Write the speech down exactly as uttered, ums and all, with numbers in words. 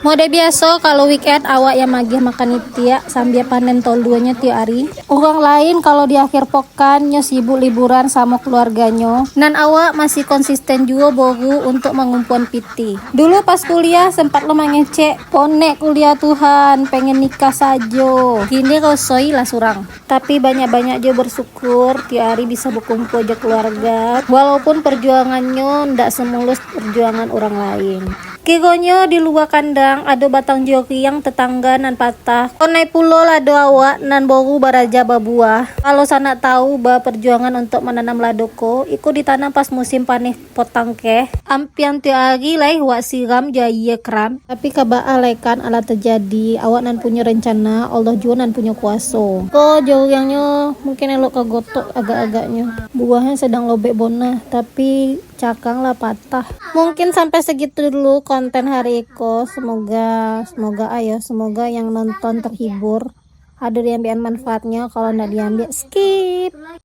Model biaso, kalau weekend awak yang magiah makan itiak sambia panen toluanyo tiok ari. Urang lain kalau di akhir pokan nyo sibuk liburan samo keluarganyo, nan awak masih konsisten juo boru untuk mangumpuan pitih. Dulu pas kuliah sempat lo mangecek, "Ponek kuliah Tuhan, pengen nikah sajo." Kini rosoi lah surang. Tapi banyak-banyak jo bersyukur tiok ari bisa bakumpua jo keluarga, walaupun perjuangannyo ndak semulus perjuangan urang lain. Kironyo di lua kandang ado batang joriang tetangga nan patah, konai pulo lado awak nan boru baraja babuah. Kalau sanak tahu ba perjuangan untuk mananam lado ko, iko ditanam pas musim paneh potang keh. Ampiang tiok ari lai wak siram jo aia kran. Tapi ka baa lai kan, alah terjadi. Awak nan punyo rencana, Allah juo nan punyo kuaso. Ko joriangnyo mungkin elok ka gotok agak-agaknyo. Buahnyo sedang lobek bonah, tapi cakang lah patah. Mungkin sampai segitu dulu konten hari iko. Semoga, semoga ayo, semoga yang nonton terhibur. Ado diambiak manfaatnyo, kalau ndak diambiak, skip.